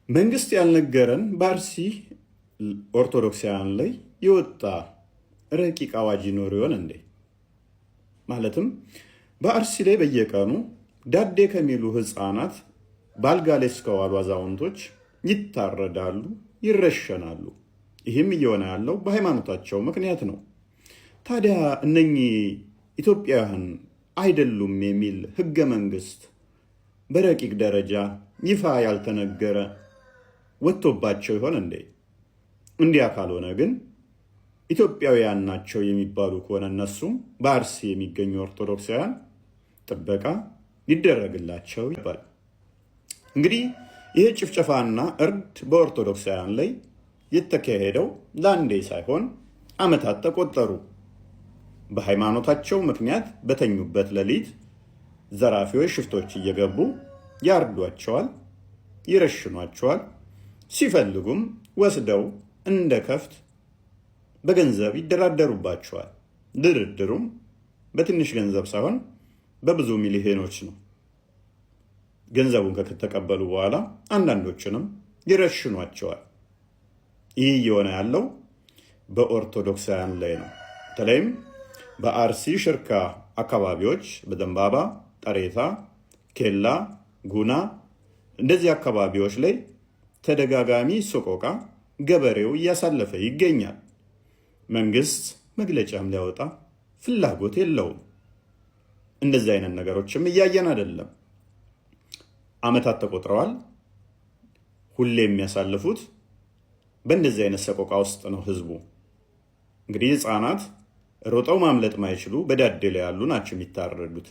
መንግስት ያልነገረን በአርሲ ኦርቶዶክሳውያን ላይ የወጣ ረቂቅ አዋጅ ይኖር ይሆን እንዴ? ማለትም በአርሲ ላይ በየቀኑ ዳዴ ከሚሉ ህፃናት በአልጋ ላይ እስከዋሉ አዛውንቶች ይታረዳሉ፣ ይረሸናሉ። ይህም እየሆነ ያለው በሃይማኖታቸው ምክንያት ነው። ታዲያ እነኚህ ኢትዮጵያውያን አይደሉም የሚል ህገ መንግስት በረቂቅ ደረጃ ይፋ ያልተነገረ ወጥቶባቸው ይሆን እንዴ? እንዲያ ካልሆነ ግን ኢትዮጵያውያን ናቸው የሚባሉ ከሆነ እነሱም በአርሲ የሚገኙ ኦርቶዶክሳውያን ጥበቃ ሊደረግላቸው ይባል። እንግዲህ ይህ ጭፍጨፋና እርድ በኦርቶዶክሳውያን ላይ የተካሄደው ለአንዴ ሳይሆን ዓመታት ተቆጠሩ። በሃይማኖታቸው ምክንያት በተኙበት ሌሊት ዘራፊዎች፣ ሽፍቶች እየገቡ ያርዷቸዋል፣ ይረሽኗቸዋል። ሲፈልጉም ወስደው እንደ ከፍት በገንዘብ ይደራደሩባቸዋል። ድርድሩም በትንሽ ገንዘብ ሳይሆን በብዙ ሚሊዮኖች ነው። ገንዘቡን ከተቀበሉ በኋላ አንዳንዶችንም ይረሽኗቸዋል። ይህ እየሆነ ያለው በኦርቶዶክሳውያን ላይ ነው። በተለይም በአርሲ ሽርካ አካባቢዎች በዘንባባ፣ ጠሬታ፣ ኬላ፣ ጉና እንደዚህ አካባቢዎች ላይ ተደጋጋሚ ሰቆቃ ገበሬው እያሳለፈ ይገኛል። መንግስት መግለጫም ሊያወጣ ፍላጎት የለውም። እንደዚህ አይነት ነገሮችም እያየን አይደለም። ዓመታት ተቆጥረዋል። ሁሌ የሚያሳልፉት በእንደዚህ አይነት ሰቆቃ ውስጥ ነው ህዝቡ። እንግዲህ ህፃናት ሮጠው ማምለጥ ማይችሉ በዳዴ ላይ ያሉ ናቸው የሚታረዱት።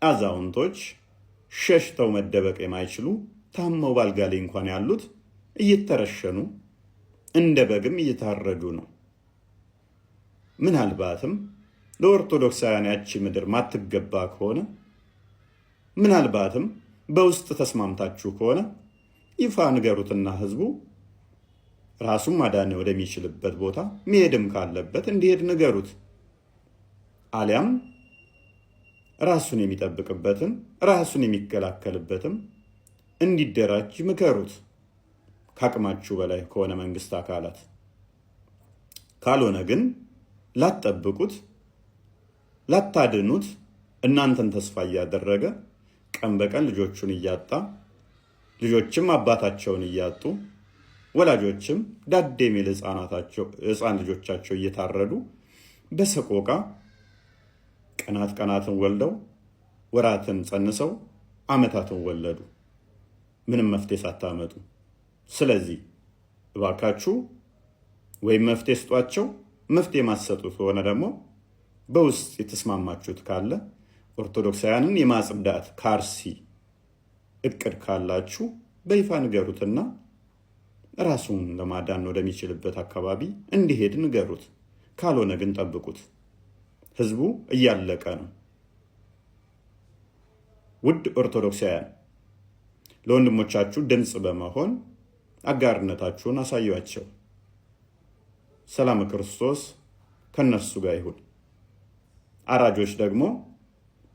አዛውንቶች ሸሽተው መደበቅ የማይችሉ ታመው ባልጋ ላይ እንኳን ያሉት እየተረሸኑ እንደ በግም እየታረዱ ነው። ምናልባትም ለኦርቶዶክሳውያን ያቺ ምድር ማትገባ ከሆነ፣ ምናልባትም በውስጥ ተስማምታችሁ ከሆነ ይፋ ንገሩትና ህዝቡ ራሱን ማዳን ወደሚችልበት ቦታ መሄድም ካለበት እንዲሄድ ንገሩት። አሊያም ራሱን የሚጠብቅበትን ራሱን የሚከላከልበትም እንዲደራጅ ምከሩት። ከአቅማችሁ በላይ ከሆነ መንግስት አካላት ካልሆነ ግን ላትጠብቁት፣ ላታድኑት እናንተን ተስፋ እያደረገ ቀን በቀን ልጆቹን እያጣ፣ ልጆችም አባታቸውን እያጡ፣ ወላጆችም ዳዴ የሚል ህፃን ልጆቻቸው እየታረዱ በሰቆቃ ቀናት ቀናትን ወልደው፣ ወራትን ጸንሰው፣ ዓመታትን ወለዱ፣ ምንም መፍትሄ ሳታመጡ። ስለዚህ እባካችሁ ወይም መፍትሄ ስጧቸው። መፍትሄ የማትሰጡት ከሆነ ደግሞ በውስጥ የተስማማችሁት ካለ፣ ኦርቶዶክሳውያንን የማጽዳት ካርሲ እቅድ ካላችሁ በይፋ ንገሩትና ራሱን ለማዳን ወደሚችልበት አካባቢ እንዲሄድ ንገሩት። ካልሆነ ግን ጠብቁት። ህዝቡ እያለቀ ነው። ውድ ኦርቶዶክሳውያን፣ ለወንድሞቻችሁ ድምፅ በመሆን አጋርነታችሁን አሳዩአቸው። ሰላም ክርስቶስ ከነርሱ ጋር ይሁን። አራጆች ደግሞ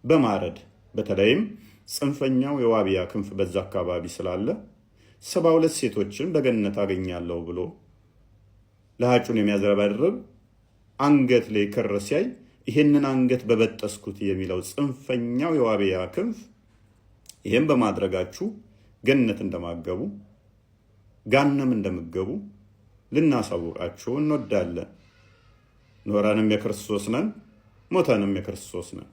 በማረድ በተለይም ጽንፈኛው የዋቢያ ክንፍ በዛ አካባቢ ስላለ 72 ሴቶችን በገነት አገኛለሁ ብሎ ለሀጩን የሚያዝረበርብ፣ አንገት ላይ ክር ሲያይ ይህንን አንገት በበጠስኩት የሚለው ጽንፈኛው የዋቢያ ክንፍ፣ ይህም በማድረጋችሁ ገነት እንደማገቡ ጋነም እንደምገቡ ልናሳውቃችሁ እንወዳለን። ኖረንም የክርስቶስ ነን፣ ሞተንም የክርስቶስ ነን።